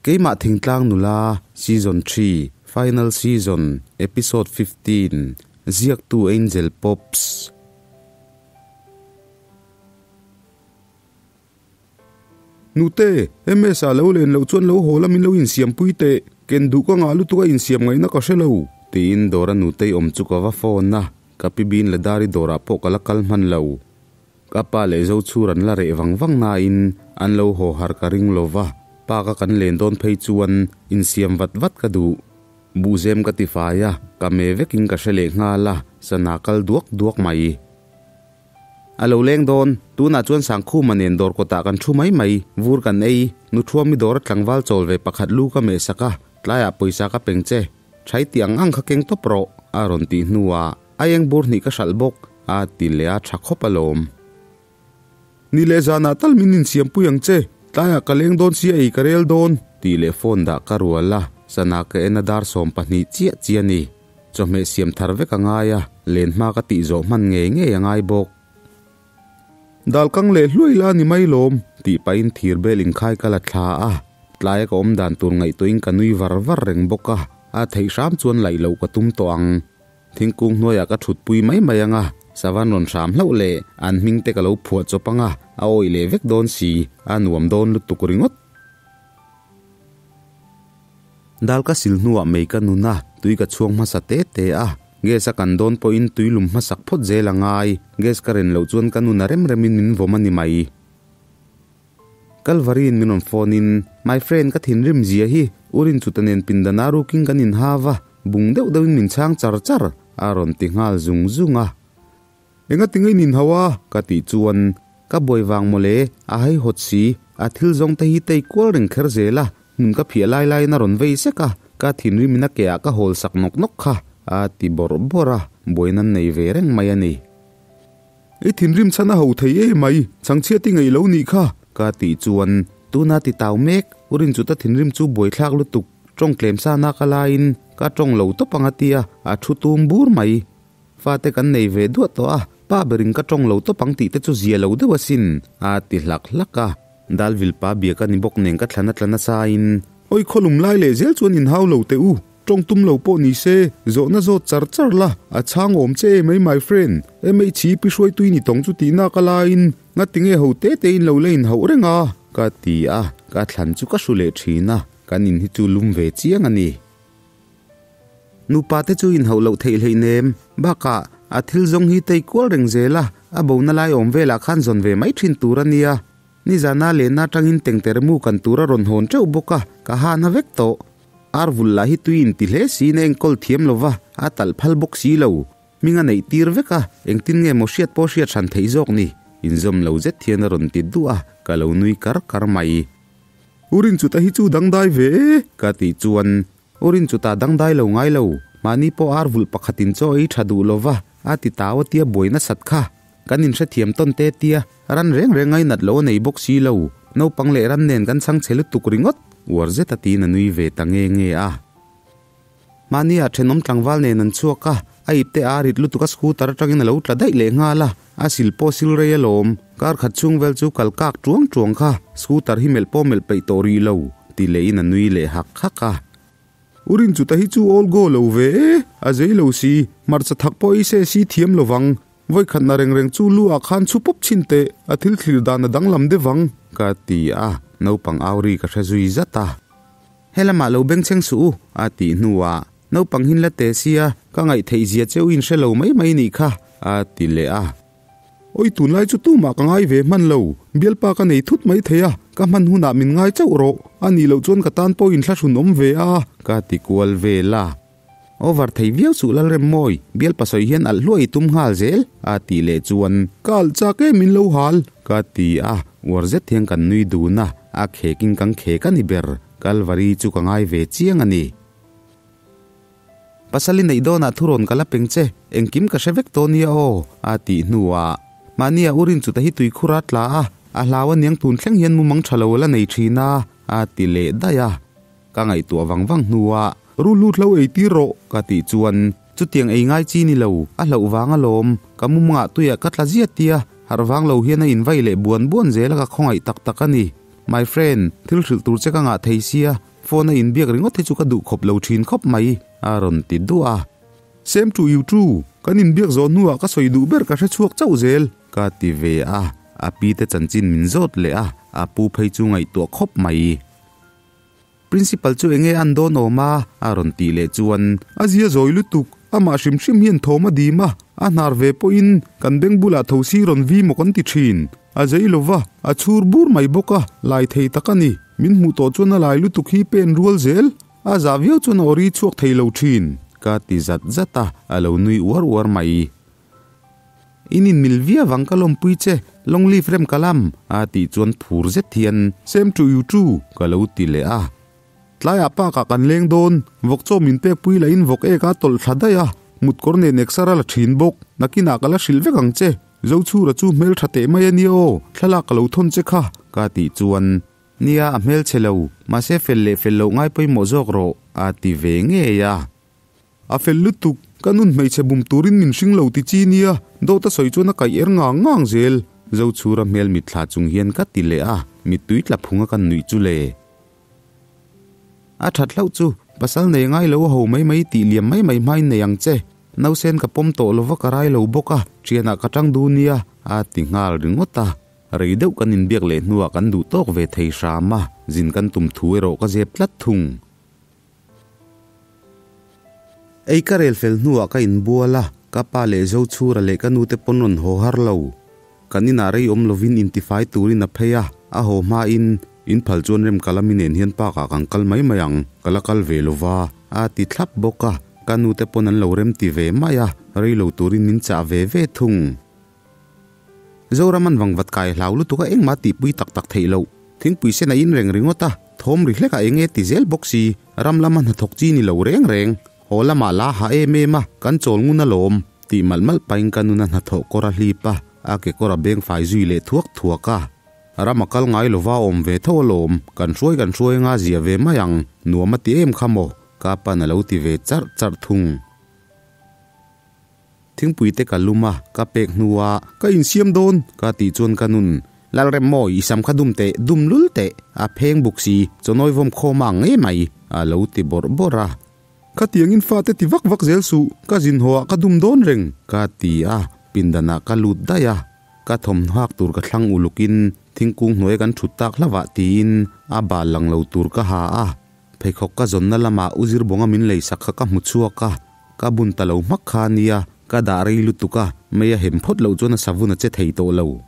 Keimah Thingtlang Nula, Season Three, Final Season, Episode 15, Ziaktu Angel Pops. Nute, MS-a lo len loh chuan lo haw la min lo insiampui teh, ken duh ka ngah lutuk a insiam ngaihna ka hre lo, tiin dawra nutei awm chu ka va phone a, ka pi bin la dari dawrah pawh ka la kal hman lo. Ka pa leh Zochhur an la reh vang vang nain an lo haw har ka ring lo va, park-a kan len dawn phei chuan insiam vat vat ka duh. Buhzem ka ti fai a, ka me vekin ka hre leh nghal a, sana kal duak duak mai. A lo leng dawn, tunah chuan Sangkhuma nen dawr kawtah kan thu mai mai, vur kan ei, Nuthuami dawra tlangval chawl ve pakhat lu ka mehsak a, tlaiah pawisa ka peng che. Thai tih ang ang kha keng tawp rawh, a rawn tih hnuah a eng bur hnih ka hralh bawk, a ti leh a tha khawp alawm. Ni leh zanah tal min insiampui ang che, tlaiah ka leng dawn sia ei ka rel dawn, tih leh phone dah ka rual a, sana ka en a dar 12 chiah chiah a ni. Chawhmeh siam thar vek a ngai a, len hma ka tih zawh hman ngei ngei a ngai bawk. Dal kang leh hluai la ni mai lawm, tih pahin thir bel inkhai ka la thla a, tlaia ka awm dan tur ngaihtuahin ka nui var var reng bawk a, a theih hram chuan laih loh ka tum tawh ang. Thingkung hnuaiah ka thutpui mai mai ang a, savan rawn hram hlauh leh an hming te ka lo phuah chawp ang a, a awih leh vek dawn si, a nuam dawn lutuk ringawt. Dal ka sil hnuah mei ka nun a, tui ka chhuang hmasa te te a. Gas a kan dawn pawhin tui lum hmasak phawt zel a ngai. Gas ka ren loh chuan ka nun a rem remin min vawm a ni mai. Kalvariin min rawn phone in, My friend ka thinrim zia hi, Urin chuta nen pindan a rukin kan inhau a, bung deuh deuhin min chhang char char, a rawn ti nghal zung zung a. Enga tinge in inhau a? ka tih chuan, Ka buai vang mawle, a haihawt si, a thil zawng te hi tei kual reng kher zel a, hmun ka phiah lai laiin a rawn vei sek a, ka thinrim in a ke ah ka hawl sak nawk nawk kha, a ti bawrh bawrh a, buaina an nei ve reng mai a ni. I thinrim chhan a ho thei em mai, chhangchhiat i ngaih lo nih kha, ka tih chuan, Tuna ti tau mek, u Rinchuta thinrim chu buaithlak lutuk, tawng tlem sa nak a laiin ka tawng lo tawp ang a tia, a thu tum bur mai. Fate kan nei ve duah tawh a, pa berin ka tawng lo tawp ang tih te chu zia lo deuh asin, a ti hlak hlak a. Dalvil pa bia ka ni bawk nen ka thlan a tla nasa in. Oi khawlum lai leh zel chuan inhau lo teh u, tawng tum lo pawh ni se, zawhna zawt char char la, a chhang awm che em mai my friend, MHi pi hruaitui ni tawng chu tihna ka laiin, ngatinge ho te te in lo la inhauh reng a, ka ti a, ka thlan chu ka hru leh thin a, kan in hi chu lum ve chiang a ni. Nupa te chu inhauh loh theih hleih nem. Bakah, a thil zawng hi tei kual reng zel a, a bona lai awm velah khan zawn ve mai thin tur a nia. Nizana lehna atangin tengtere mu kan tur a rawn hawn teuh bawk a, ka ha na vek tawh. Ar vul lah hi tui inti hle siin a enkawl thiam lo va, a talh phal bawk si lo. Hming a neih tir vek a, engtin nge maw hriat pawh hriat hran theih zawk ni? Inzawm lo zet hian a rawn ti duah a, ka lo nui kar kar mai. U Rinchuta hi chu dangdai ve e, ka tih chuan U Rinchuta dangdai lo ngai lo, mahni pawh ar vulh pakhatin chaw ei tha duh lova a ti tau a tia buai nasat kha. Kan inhrethiam tawn te tia ran reng reng ngainat lo a nei bawk si lo, naupang leh ran nen kan chhang chhe lutuk ringawt, uar zet a tiin a nui ve ta nge nge a. Mahnia thenawm tlangval nen an chhuak a, a ipte a rit lutuk a scooter atangin a lo tla daih leh nghal a, a sil pawh sil rei alawm. Kar khat chhung vel chu kal kak tuang tuang kha, scooter hi melh pawh melh peih tawh rih lo, ti lehin a nui leh hak hak a. U Rinchuta hi chu all go lo ve e, a zei lo si, hmarcha thak pawh ei se si thiam lo vang, vawi khatna reng reng chu lu ah khan chhu pawp chhin teh, a thil thlir dan a danglam deuh vang, ka ti a, naupang au ri ka hre zui zat a. Helamah lo bengchheng suh u, a tih hnuah, Naupang hin la te sia, ka ngaihtheih zia cheu in hre lo mai mai nih kha, a ti leh a. Oi tunlai chu tumah ka ngai ve hman lo, bialpa ka nei thut mai thei a, ka hman hunah min ngai chauh rawh, a nih loh chuan ka tan pawh in thlahrun awm ve a, ka ti kual vel a. Over thei viau suh Lalremmawi, bialpa sawi hian alh hluai i tum nghal zel, a tih leh chuan, Ka alh chak em min lo hal, ka ti a, uar zet hian kan nui dun a, a khekin kan khek a ni ber, Kalvari chu ka ngai ve chiang a ni. Pasal i neih dawnah thurawn ka la peng che, engkim ka hre vek tawh nia aw, a tih hnuah, mahnia u Rinchuta hi tuikhur a tla a, a hlau aniang tun thleng hian mumang tha lo la nei thin a, a ti leh daih a. Ka ngaihtuah vang vang hnuah, Rulhlut hlo ei tir rawh, ka tih chuan, Chutiang ei ngai chi ni lo, a hlauh vang alawm, ka mumangah tuiah ka tla ziat tia, harh vang lo hian a invai leh buan buan zel a ka khawngaih tak tak a ni. My friend, thil hrilh tur che ka ngah thei sia, Phone a inbiak ringawt hi chu ka duh khawp lo thin khawp mai, a rawn ti duah a. Same to you too, kan inbiak zawh hnuah ka sawi duh ber ka hre chhuak chauh zel, ka ti ve a. A pi te chanchin min zawt leh a, a pu phei chu ngaihtuah khawp mai. Principal chu enge an dawn awm a? a rawn tih leh chuan. A zia zawi lutuk, amah hrim hrim hian thawm a dim a, a hnar ve pawhin kan beng bulah tho si rawn vi maw kan ti thin. A zei lo va, a chhur bur mai bawk a, lai thei tak a ni. Min hmuh tawh chuan a lai lutuk hi pen rual zel, a zah viau chuan a awri chhuak thei lo thin, ka ti zat zat a, a lo nui uar uar mai. In inmil viau ang ka lawmpui che, long live rem ka lam, a tih chuan phur zet hian Same to you too, ka lo ti leh a. Tlaiah park ah kan leng dawn, vawk chaw min pek pui lahin vawk ek a tawlh thla daih a, mut kawr nen exer a la thin bawk, nakinah ka la hrilh vek ang che, Zochhura chu hmel tha teh mai a nia aw, thlalak ka lo thawn che kha, ka tih chuan Nia a hmel chhe lo, mahse fel leh fel loh ngai pawimawh zawk rawh, a ti ve ngei a. A fel lutuk, ka nun hmeichhe bum turin min hring lo ti chi nia, dawt a sawi chuan a kaih er ngang ngang zel. Zochhura hmel mitthla chung hian ka ti leh a, mittui tla phung a kan nuih chu le. A that hlauh chu, pasal nei ngai lo a ho mai mai tih liam mai mai hmain nei ang che. Nausen ka pawm tawh lova ka rai lo bawk a, thianah ka tang duh nia, a ti nghal ringawt a. Rei deuh kan inbiak leh hnuah kan duh tawk ve thei hram a, zin kan tum thu erawh ka zep tlat thung. Ei ka rel fel hnuah ka inbual a, ka pa leh Zochhura leh ka nute pawn rawn haw har lo. Kan inah rei awm lovin intifai turin a phei a, a haw hmain, In phal chuan rem kalami nen hian park ah kan kal mai mai ang, ka la kal ve lova, a ti thlap bawk a, ka nute pawn an lo rem ti ve mai a, rei lo turin min chah ve ve thung. Zoram an vangvat kai hlau lutuk a engmah tihpui tak tak theih loh. Thingpui sen a in reng ringawt a, thawm ri hlek a eng e ti zel bawk si, ram lama hnathawk chi ni lo reng reng. Haw lamah la ha em em a, kan chawl ngun alawm, tih malh malh pahin ka nuna hnathawh kawr a hlip a, a kekawr a beng fai zui leh thuak thuak a. Ram a kal ngai lova awm ve tho alawm, kan hruai kan hruai anga zia ve mai ang, nuam a ti em kha maw? Ka pa'n a lo ti ve charh charh thung. Thingpui te ka lum a, ka pek hnu a, ka insiam dawn, ka tih chuan ka nun, Lalremmawi, i sam kha dum teh, dum lul teh, a pheng buk si, chawnawi vawm khawm a ang ngei mai, a lo ti bawrh bawrh a. Khatiangin fate ti vak vak zel suh, ka zin haw ah ka dum dawn reng, ka ti a, pindanah ka lut daih a. Ka thawmhnaw hak tur ka thlang ulukin thingkung hnuaia kan thut tak hlauh ah tiin a bal lang lo tur ka ha a. Pheikhawk ka zawnna lamah u Zirbawnga min lei sak kha ka hmu chhuak a, ka bun ta lo hmak kha a nia, ka dah rei lutuk a, mei a hem phawt loh chuan a savun a che thei tawh lo.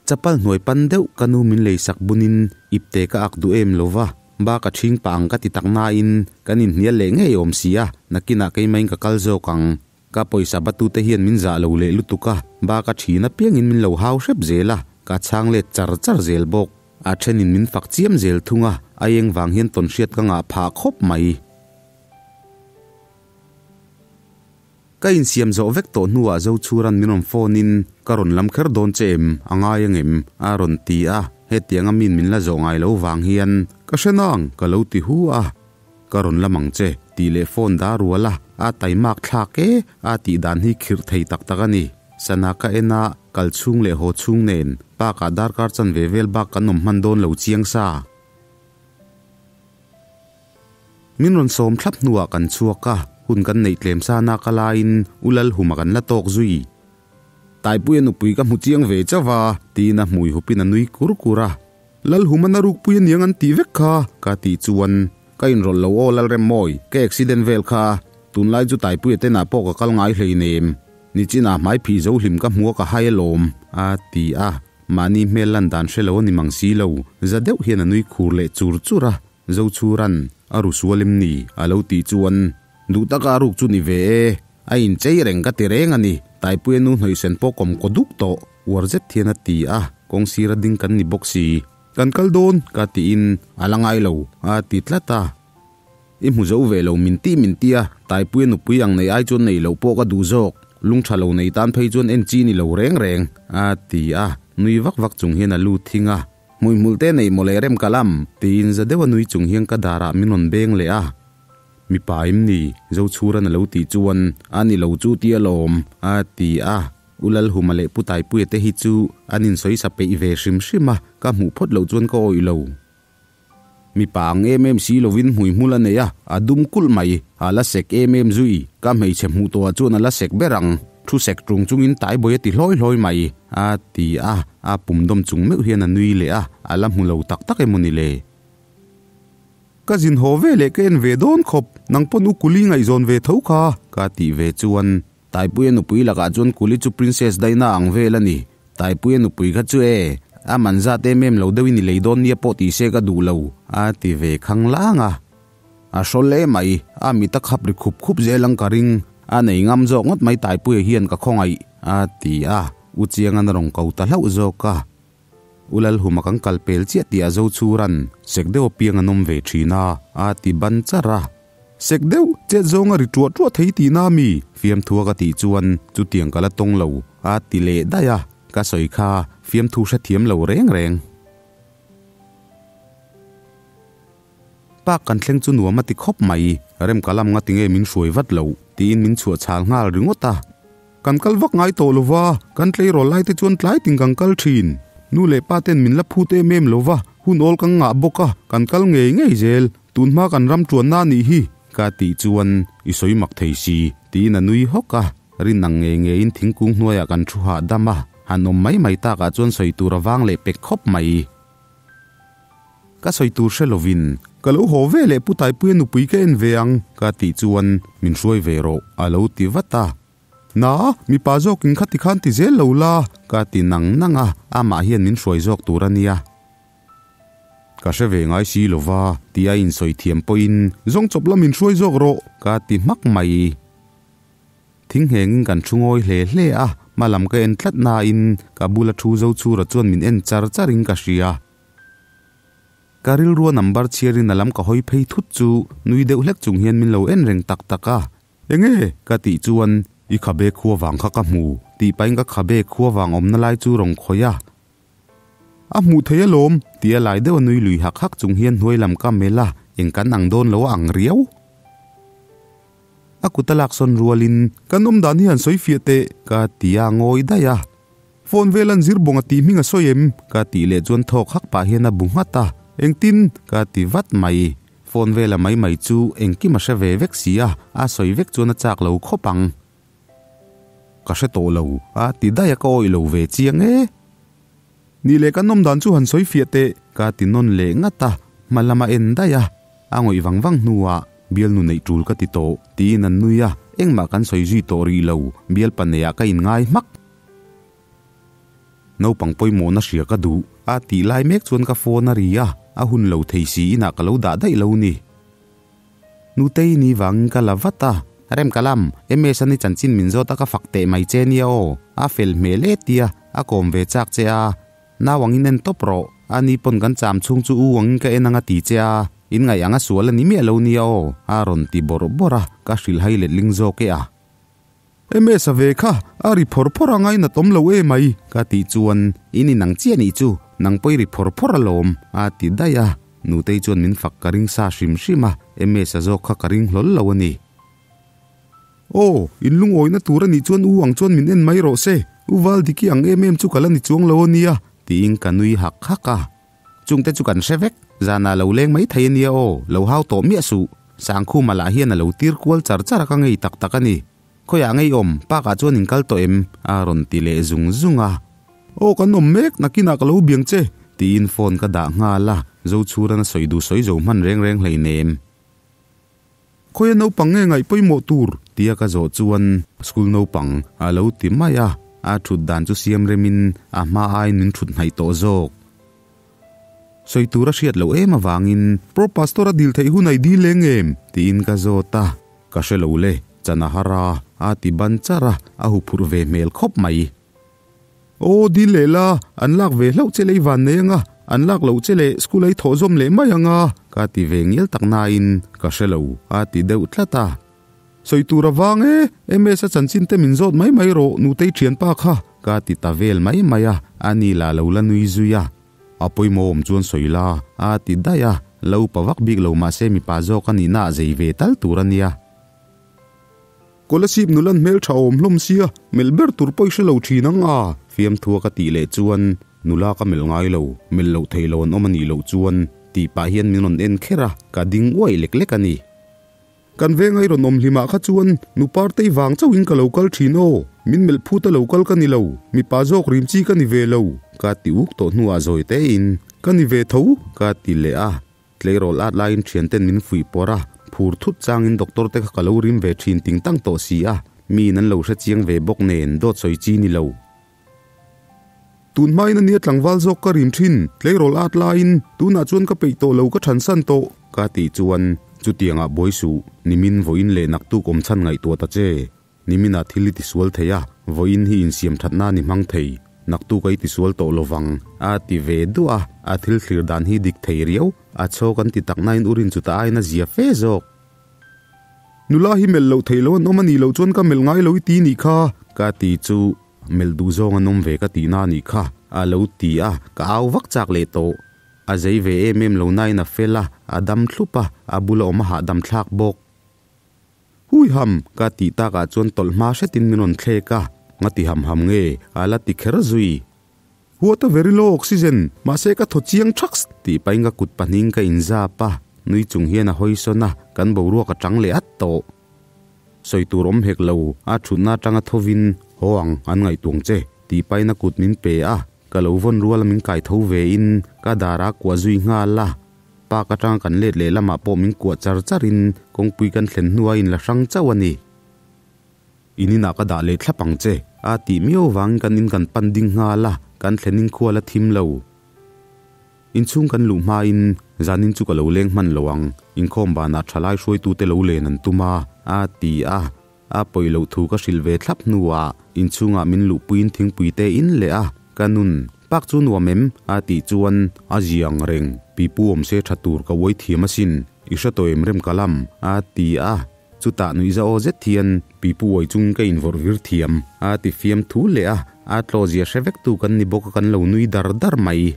Chapal hnuai pan deuh ka nu min lei sak bunin ipte ka ak duh em lo va, bak a ṭhing pah ang ka ti tak nain kan inhnial leh ngei awm si a, nakinah keimahin ka kal zawk ang. Ka pawisa batute hian min zah lo leh lutuk a, bak a ṭhin apiangin min lo hau hrep zel a, ka chhang let char char zel bawk. A thenin min fak chiam zel thung a, a eng vang hian tawnhriat ka ngah phah khawp mai. Ka insiam zawh vek tawh hnuah Zochhuran min rawn phone in, Ka rawn lam kher dawn che em? A ngai ang em? A rawn ti a, hetianga min min la zawh ngai lo vang hian ka hre nang ka lo ti hu a. Ka rawn lam ang che, tih leh phone dah rual a, a taimak thlak e, a tih dan hi khirh thei tak tak a ni. Sana ka en a, kal chhung leh haw chhung nen, park ah darkar chanve vel bak kan awm hman dawn lo chiang sa. Min rawn sawm thlap hnuah kan chhuak a, hun kan neih tlem sa nak a laiin U Lalhuma kan la tawk zui. Taipuia nupui ka hmu chiang ve chauh a, tiin a hmui hupin a nui kur kur a. Lalhuma na rukpui aniang an tih vek kha, ka tih chuan ka inrawlh lo aw Lalremmawi, ka accident vel kha, tunlai chu Taipuia tenah pawh ka kal ngai hleinem, nichinah hmai phih zo hlim ka hmu a ka hai alawm, a ti a, mahni hmel lan dan hre lo a ni mang si lo, za deuh hian a nui khur leh chur chur a, Zochhuran a ru sual em ni a lo tih chuan duh taka a ruk chu ni ve e, a inchei reng ka ti reng a ni, Taipuia nu hnawihsen pawh kawm kaw duk tawh. Uar zet hian a ti a, kawng sira ding kan ni bawk si. Kan kal dawn, ka tiin a la ngai lo, a ti tlat a. I hmu zo ve lo min ti min ti a, Taipuia nupui ang nei ai chuan nei loh pawh ka duh zawk, lung tha lo nei tan phei chuan en chi ni lo reng reng, a ti a, nui vak vak chung hian a lut thing a. Hmuihmul te nei mawle rem ka lam, tiin za deuha nui chung hian ka darah min rawn beng leh a. Mipa im ni, Zochhuran a lo tih chuan, a ni lo chu tia lawm, a ti a. U Lalhuma leh Pu Taipuia te hi chu an insawi sa peih ve hrim hrim a, ka hmuh phawt loh chuan ka awih lo. Mipa ang em em si lovin hmuihmul a nei a, a dum kulh mai. A la sek em em zui. Ka hmeichhe hmuh tawhah chuan a la sek ber ang. Thu sek tung chungin taibawi a ti hlawi hlawi mai. A ti a, a pum dawm chung meuh hian a nui leh a, a la hmu lo tak tak emaw ni le? Ka zin haw ve leh ka en ve dawn khawp, nang pawn u Kuli ngaihzawn ve tho kha, ka tih ve chuan Taipuia nupui lakah chuan Kuli chu Princess daihna ang vel a ni. Taipuia nupui kha chu e, a man zat em em lo deuhin i lei dawn nia pawh ti se ka duh lo, a ti ve khang lang a. A hrawl e mai, a mit a khap ri khup khup zel ang ka ring, a nei ngam zawk ngawt mai Taipuia hian ka khawngaih, a ti a, U Chiangan a rawn ko ta hlauh zawk a. U Lalhuma kan kal pel chiah tih a zo chhuran sek deuh apiang an awm ve thin a, a ti ban char a. Sek deuh, chet zawng a ri tuah tuah thei tihna a mi? Fiamthua ka tih chuan chutiang ka la tawng lo, a ti leh daih a, ka sawi kha fiamthu hrethiam lo reng reng. Park kan thleng chu nuam a ti khawp mai, rem ka lam nga tinge min hruai vat loh tiin min chhuah chhal nghal ringawt a. Kan kal vak ngai tawh lova, kan tleirawl lai te chuan tlai ting kan kal thin. Nu leh pa ten min la phut em em lova, hun awl kan ngah bawk a, kan kal ngei ngei zel. Tun hma kan ram tuanna a nih hi, ka tih chuan i sawi mak thei si, tiin a nui hawk a. Rin ang ngei ngeiin thingkung hnuaiah kan thu hahdam a, han awm mai mai takah chuan sawi tur a vang leh pek khawp mai. Ka sawi tur hre lovin, Ka lo haw ve leh Pu Taipuia nupui ka en ve ang, ka tih chuan min hruai ve rawh, a lo ti vat a. Na, mipa zawkin khati khan ti zel lo la, ka ti nang nang a, amah hian min hruai zawk tur a nia. Ka hre ve ngai si lo va, ti a insawi thiam pawhin, Zawng chawp la min hruai zawk rawh, ka ti hmak mai. Thing nghengin kan thu ngawi hle hle a, hma lam ka en tlat nain ka bula thu zo chhura chuan min en char charin ka hria. Ka rilrua number chhiarin a lam ka hawi phei thut chu nui deuh hlek chung hian min lo en reng tak tak a. Enge? ka tih chuan i khabe khua vang kha ka hmu tih pahin ka khabe khua vang awmna lai chu rawn khawih a. A hmuh thei alawm, tia lai deuh a nui lui hak hak chung hian hnuai lam ka melh a, eng kan ang dawn lo a ang riau. A kut a laksawn rualin, Kan awm dan hi han sawi fiah teh, ka ti a, ngawi daih a. Phone vel an zir bawng a tih hming a sawi em? ka tih leh chuan thawk hak pah hian a bu nghat a, Engtin? ka ti vat mai. Phone vela mai mai chu engkim a hre ve vek si a, a sawi vek chuan a chak lo khawp ang. Ka hre tawh lo, a ti daih a ka awih lo ve chiang e. Nih leh kan awm dan chu han sawi fiah teh, ka ti nawn leh ngat a, hma lama en daih a, a ngawih vang vang hnuah bialnu neih tul ka ti tawh, tiin an nui a, engmah kan sawi zui tawh rih lo, bialpa neiah ka inngai hmak. Naupang pawimawhna hria ka duh, a tih lai mek chuan ka phone a ri a, a hun lo thei si inah ka lo dah daih lo ni. Nutei ni vangin ka la vat a, Rem ka lam, MS a ni chanchin min zawt a ka fak teh mai che nia aw, a fel hmel e tia, a kawm ve chak che a, nau angin en tawp rawh, a ni pawn kan cham chhung chu u angin ka en anga ti che a, in ngaih anga sual a ni miah lo nia aw, a rawn ti bawrh bawrh a, ka hrilh hai letling zawk e a. MS a ve kha, a ri phawr phawr a ngainat awm lo e mai, ka tih chuan, In inang chiah nih chu, nang pawh i ri phawr phawr alawm, a ti daih a. Nutei chuan min fak ka ring sa hrim hrim a, MS a zawk kha ka ring hlawl lo a ni. Aw, in lungawina tur a nih chuan u ang chuan min en mai rawh se, U Valdiki ang em em chu ka la ni chuang lo a nia, tiin ka nui hak hak a. Chungte chu kan hre vek, zanah lo leng mai thei a nia aw, lo hau tawh miah suh. Sangkhuma lah hian a lo tir kual char char a ka ngei tak tak a ni. Khawiah ngei awm, park ah chuan in kal tawh em? a rawn ti leh zung zung a. Aw kan awm mek, nakinah ka lo biang che, tiin phone ka dah nghal a, Zochhuran a sawi duh sawi zo hman reng reng hleinem. Khawia naupang nge ngaih pawimawh tur? tia ka zawh chuan school naupang a lo ti mai a, a thut dan chu siam remin a hma aiin min thut hnaih tawh zawk. Sawi tur a hriat loh em avangin Pro Pastor a dil theih hun a i dil eng em? tiin ka zawt a, ka hre lo le, chan a har a, a ti ban char a, a huphurh ve hmel khawp mai. Aw dil leh la, an lak ve hlauh che leh i van nei anga, an lak loh che leh school a i thawh zawm leh mai anga, ka ti ve ngial tak nain ka hre lo, a ti deuh tlat a. Sawi tur a vang e, MS a chanchin te min zawt mai mai rawh nutei thianpa kha, ka ti ta vel mai mai a, a ni lah lo la nui zui a. A pawimawh awm chuan sawi la, a ti daih a, lo upa vak bik lo mahse mipa zawk a nihna ah zei ve tal tur a nia. Kolasib nulan hmeltha awm hlawm sia, melh ber tur pawh i hre lo thin ang a, fiamthua ka tih leh chuan nula ka melh ngai lo, melh loh theih lo an awm a nih loh chuan Tih pah hian min rawn en kher a, ka ding uaih lek lek a ni. Kan venga i rawn awm hlimah kha chuan nu Partei vang chauhin ka lo kal thin aw, min melh phut a lo kal ka ni lo, mipa zawk rim chi ka ni ve lo, ka ti uk tawh hnuah zawi tein, Ka ni ve tho, ka ti leh a. Tleirawl at laiin thianten min fuih pawr a, phur thut changin doctor te kha ka lo rim ve thin ting tang tawh si a, miin an lo hre chiang ve bawk nen dawt sawi chi ni lo. Tun hmain a nia tlangval zawk ka rim thin, tleirawl at laiin tunah chuan ka peih tawh lo ka thansan tawh ka tih chuan chutiangah buai suh, nimin vawiin leh naktuk awm chhan ngaihtuah ta che. Niminah thil i tisual thei a, vawiin hi insiam that nan i hmang thei, naktuk a i tisual tawh lovang a ti ve duah a, a thil thlir dan hi dik thei riau, a chaw kan ti tak nain u rin chu ta aiin a zia fe zawk. Nula hi melh loh theih loh an awm a nih loh chuan ka melh ngai lo i ti nih kha ka ti chu melh duh zawng an awm ve ka tihna a nih kha a lo ti a, ka au vak chak leh tawh. A zei ve em em lo nain a fel a, a dam thlup a, a bula awm a hahdam thlak bawk. Hui ham! Ka tih takah chuan tawlh hma hretin min rawn thlek a, nga ti ham ham nge? A la ti kher zui. What a very low oxygen! Mahse ka thaw chiang thaks! Tih pahin ka kut pahnihin ka inzap a, nui chung hian a hawi sawn a, kan boruak a tang leh at tawh. Sawi tur awm hek lo, a thutna atanga thovin, Haw ang, an ngaihtuang che, tih pahin a kut min pe a, ka lo vawn ruala min kai tho vein ka darah a kuah zui nghal a. Park atanga kan let leh lamah pawh min kuah char charin kawngpui kan thlen hnuah in la hrang chauh a ni. In inah ka dah leh thlap ang che, a tih miau vangin kan in kan pan ding nghal a, kan thlen in khual a thim lo. Inchhung kan luh hmain zanin chu ka lo leng hman lo ang, inkhawm banah thalai hruaitute lo len an tum a, a ti a. A pawi loh thu ka hrilh ve thlap hnuah inchhungah min luhpuiin thingpui te in leh a, ka nun pak chu nuam em? a tih chuan a ziang reng, pipu awm se tha tur ka uai thiam asin, i hre tawh em rem ka lam? a ti a, chutah nuihza aw zet hian pipu uai chungin ka invawrh vir thiam a ti fiam thu leh a, a tlaw zia hre vek tu kan ni bawk a kan lo nui dar dar mai.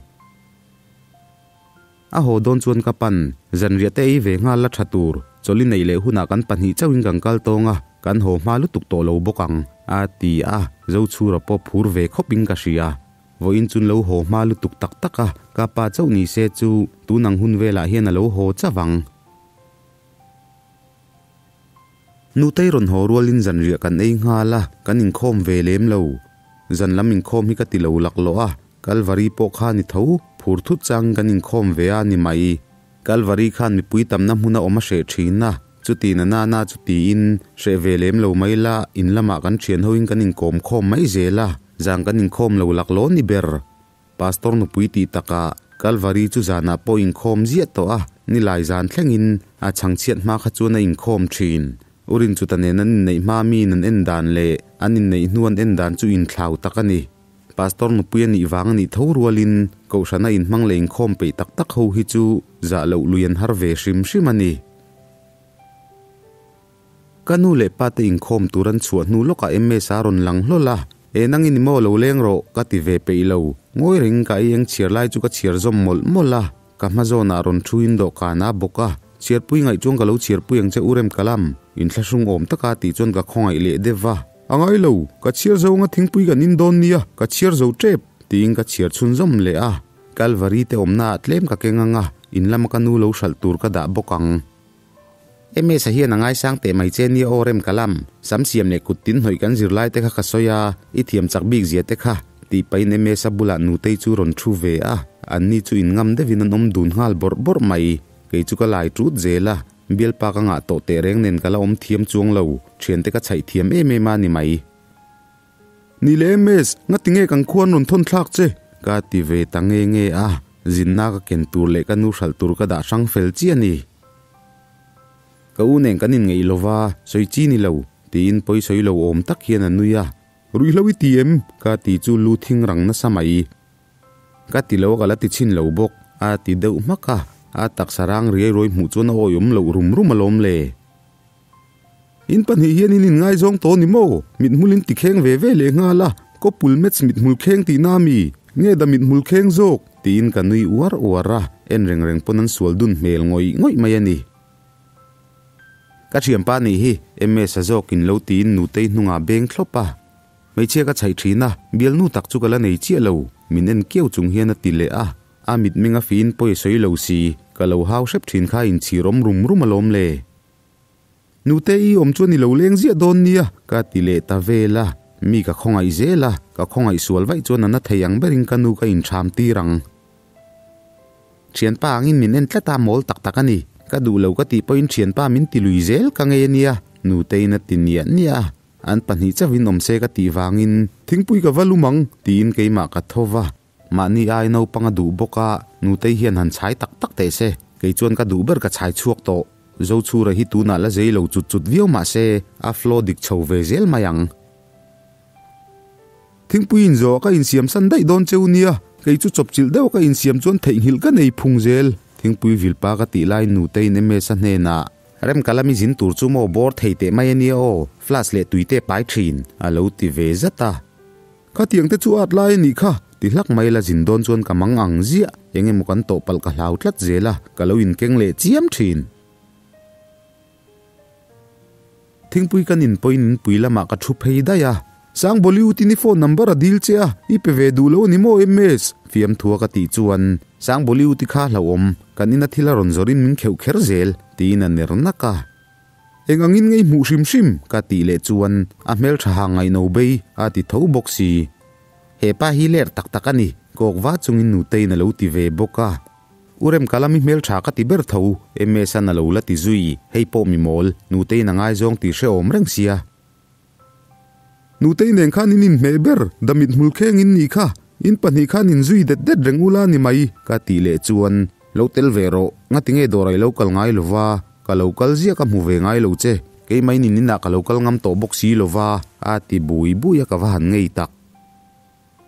A haw dawn chuan ka pan, zanriah te ei ve nghal la tha tur, chawlh i neih leh hunah kan pahnih chauhin kan kal tawng a, kan haw hma lutuk tawh lo bawk ang, a ti a, Zochhura pawh phur ve khawpin ka hria. Vawiin chun lo haw hma lutuk tak tak a, ka pa chauh ni se chu tun ang hun velah hian a lo haw chauh ang. Nutei rawn haw rualin zanriah kan ei nghal a, kan inkhawm ve lem lo. Zan lam inkhawm hi ka ti lo laklawh a, Kalvari pawh kha ni tho, phur thut changin kan inkhawm ve a ni mai. Kalvari khan mipui tamna hmuna awm a hreh thin a, chuti na na na chu tiin, hreh ve lem lo mai la, in lamah kan thian hoin kan inkawm khawm mai zel a, zan kan inkhawm lo laklawh ni ber. Pastor nupui tih takah Kalvari chu zanah pawh inkhawm ziah tawh a, nilai zan thlengin a chhangchhiat hma kha chuan a inkhawm thin. Urin chuta nen an inneih hma miin an en dan leh an inneih hnu an en dan chu inthlau tak a ni. Pastor nupui a nih vang a nih tho rualin Kohhrana inhmang leh inkhawm peih tak tak ho hi chu zah loh lui an har ve hrim hrim a ni. Ka nu leh pa te inkhawm tur an chhuah hnu lawkah MS a rawn lang hlawl a, E nang in maw lo leng rawh ka ti ve peih lo, ngawi reng ka ei eng chhiar lai chu ka chhiar zawm mawlh mawlh a, ka hma zawnah rawn thu in dawhkan a bawk a, chhiarpui ngaih chuan ka lo chhiarpui ang che u rem ka lam, inthlahrung awm taka tih chuan ka khawngaih leh deuh va. A ngai lo, ka chhiar zo anga thingpui kan in dawn nia, ka chhiar zo tep, tiin ka chhiar chhunzawm leh a, Kalvari te awmnaah tlem ka keng anga, in lama ka nu lo hralh tur ka dah bawk ang. Ms-a hian a ngaisang teh mai che nia aw rem ka lam, sam siam leh kut tin hnawih kan zirlai te kha ka sawi a, i thiam chak bik zia te kha, tih pahin Ms-a bulah nutei chu rawn thu ve a, anni chu in ngam deuhin an awm dun nghal bawrh bawrh mai, kei chu ka lai tut zel a, bialpa ka ngah tawh teh reng nen ka la awm thiam chuang lo, thiante ka chhaih thiam em em a ni mai. Ni le Ms, ngati nge kan khuan rawn thawn thlak che? Ka ti ve ta nge nge a, zinna ka ken tur leh ka nu hralh tur ka dah hrang fel chiah a ni. Ka u nen kan inngeih lo va, sawi chi ni lo, tiin pawi sawi lo awm tak hian a nui a. Ruihhlo i ti em? Ka ti chu lu thing rang nasa mai. Ka ti lo a ka la ti chhin lo bawk, a ti deuh hmak a, a taksa rang riai ruai hmuh chuan a awihawm loh rum rum alawm le. In pahnih hian in inngaizawng tawh ni maw? Mithmul in tikheng ve ve leh nghal a, Kawpul Mats mithmul kheng tihna a mi? Nge da mithmul kheng zawk? Tiin ka nui uar uar a, en reng reng pawn an sual dun hmel ngawih ngawih mai a ni. Ka thianpa nih hi MS a zawkin lo tiin nutei hnungah beng thlawp a. Hmeichhia ka chhaih thin a, bialnu tak chu ka la nei chiah lo, min en kiau chung hian a ti leh a. A mitmeng a fiin pawi a sawi lo si, Ka lo hau hrep thin kha inchhirawm rum rum alawm le. Nute i awm chuan i lo leng ziah dawn nia, ka ti leh ta vel a. Mi ka khawngaih zel a, ka khawngaih sual vaih chuan a na thei ang berin ka nu ka intham tir ang. Thianpa angin min en tlat a, mawl tak tak a ni. Ka duh lo ka tih pawhin thianpa min ti lui zel ka ngei a nia, Nuteiin a ti niah niah a. An pahnih chauhin awm se ka tih vangin thingpui ka va lum ang tiin keimah ka tho va. Mahni ai naupang a duh bawk a, Nutei hian han chhai tak tak teh se, kei chuan ka duh ber ka chhai chhuak tawh. Zochhura hi tunah la zei lo chut chut viau mah se, a flow dik chho ve zel mai ang. Thingpui inzawh ka insiam san daih dawn cheu nia, kei chu chawpchilh deuh ka insiam chuan theihnghilh ka nei phung zel. Thingpui vilpa ka tih laiin Nuteiin MS-a hnenah, Rem ka lami zin tur chu maw bawr thei teh mai ania aw, flask leh tui te pai thin, a lo ti ve zat a. Khatiang te chu at lai a nih kha, ti hlak mai la zin dawn chuan ka mang ang ziah, eng emaw kan tawh palh ka hlau tlat zel a, ka lo inkeng leh chiam thin. Thingpui kan inpawhin inpui lamah ka thu phei daih a, Sang Bollywood in i phone number a dil che a, i pe ve duh lo a ni maw MS? Fiamthua ka tih chuan, Sang Bollywood i kha hlauhawm, kan ina thil a rawn zawrin min kheuh kher zel, tiin a ner nak a. Eng angin ngei hmuh hrim hrim? ka tih leh chuan, a hmeltha ha ngaihno bei, a ti tho bawk si. He pa hi ler tak tak a ni, kawk va chungin Nuteiin a lo ti ve bawk a. U Remkala mi hmeltha ka ti ber tho, MS-an a lo la ti zui, hei pawh mi mawl, Nuteiin a ngaizawng tih hrehawm reng sia. Nutei nen khan in inhmeh ber, damit hmul kheng in nih kha, in pahnih khan in zui det det reng ula ni mai, ka tih leh chuan, Lo tel ve rawh, ngatinge dawr ai lo kal ngai lova, ka lo kal ziah ka hmu ve ngai lo che, keimah in inah ka lo kal ngam tawh bawk si lova, a ti bui bui a ka va han ngei tak.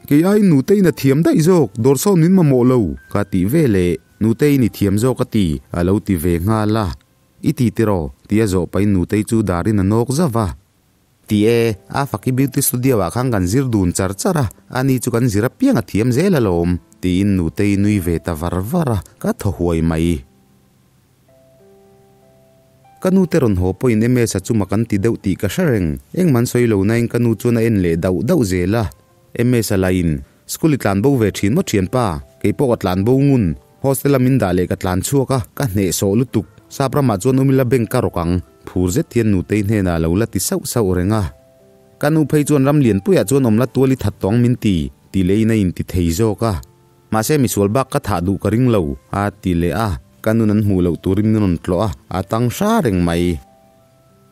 Kei aiin Nuteiin a thiam daih zawk, dawr sawn min mamawh lo, ka tih ve leh, Nuteiin i thiam zawk a ti, a lo ti ve nghal a. I ti tiraw? tia zawh pahin Nutei chu darin a nawk zauh va. Ti e, a faki beauty studio ah khan kan zir dun char char a, ani chu kan zir apiang a thiam zel alawm, tiin Nutei nui ve ta var var a, ka thaw huai mai. Ka nu te rawn haw pawhin MS-a chu mak an ti deuh tih ka hre reng. Engmah an sawi lo nain ka nu chuan a en leh dauh dauh zel a. MS-a lahin, School i tlan bo ve thin maw thianpa? Kei pawh ka tlan bo ngun. Hostel-a min dah leh ka tlan chhuak a, ka hnehsawh lutuk. Sap ramah chuan awm ila bank ka rawk ang. Phur zet hian nutei hnenah a lo la ti sauh sauh reng a. Ka nu phei chuan ram lianpuiah chuan awm la tual i that tawng min ti, ti leiin a inti thei zawk a. Mahse misual bak ka thah duh ka ring lo, a ti leh a, ka nun an hmuh loh turin min rawn tlawh a, a tang hra reng mai.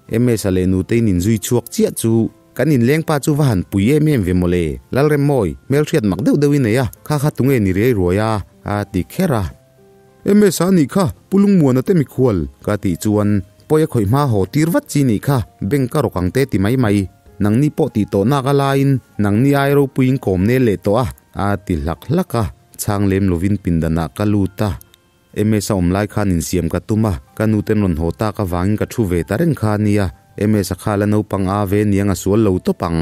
MS-a leh Nutei'n inzui chhuak chiah chu kan inleng pa chu va han pui em em ve mawle, Lalremmawi, hmelhriat mak deuh deuhin nei a, kha kha tunge ni riai ruai a, a ti kher a. MS-a nih kha, Pu Lungmuana te mikhual, ka tih chuan pawi a khawih hma haw tir vat chi nih kha, bank ka rawk ang te ti mai mai. Nangni pawh tih tawh nak a laiin nangni ai ropuiin kawm nel leh tawh a, A ti hlak hlak a, chhang lem lovin pindanah ka lut a. MS a awm lai khan insiam ka tum a, ka nuten rawn haw tak avangin ka thu ve ta reng kha a nia, MS a khal a naupang a ve niang a sual lo tawp ang.